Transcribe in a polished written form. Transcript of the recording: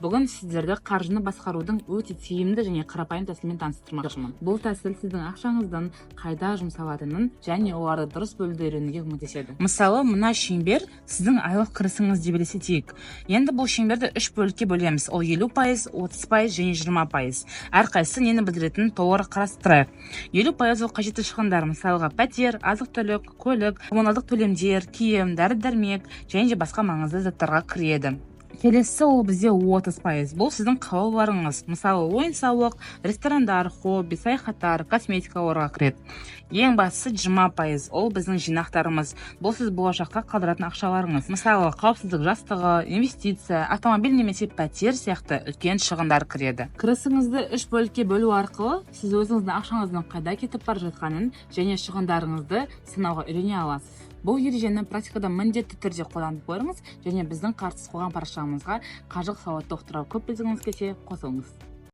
Бүгін сіздерді қаржыны басқарудың өте тиімді және қарапайым тәсілімен таныстырмақшымын. Бұл тәсіл сіздің ақшаңыздың қайда жұмсалатынын және оларды дұрыс бөлуді үйренуге көмектеседі. Мысалы, мына шеңбер сіздің айлық кірісіңіз деп елестетейік. Енді бұл шеңберді үш бөлікке бөлеміз. Ол 50%, 30% және 20%. Әрқайсысы нені білдіретінін толығырақ қарастырайық. 50% ол қажетті шығындар, мысалға, пәтер, азық түлік, көлік, коммуналдық төлемдер, киім, дәрі дәрмек және де басқа маңызды заттарға кіреді. Келесі ол бізде 30%. Бұл сіздің қалауларыңыз, мысалы, ойын сауық, ресторандар, хобби, саяхаттар, косметика оларға кіреді. Ең бастысы, 20% ол біздің жинақтарымыз. Бұл сіз болашаққа қалдыратын ақшаларыңыз, мысалы, қауіпсіздік жастығы, инвестиция, автомобиль немесе пәтер сияқты үлкен шығындар кіреді. Кірісіңізді үш бөлікке бөлу арқылы сіз өзіңіздің ақшаңыздың қайда кетіп бара жатқанын және шығындарыңызды санауға үйрене аласыз. Бұл ережені практикада міндетті түрде қолданып көріңіз және біздің Қаржысыз қоғам парақшамызға қаржылық сауаттылық туралы көп білгіңіз келсе, қосылыңыз.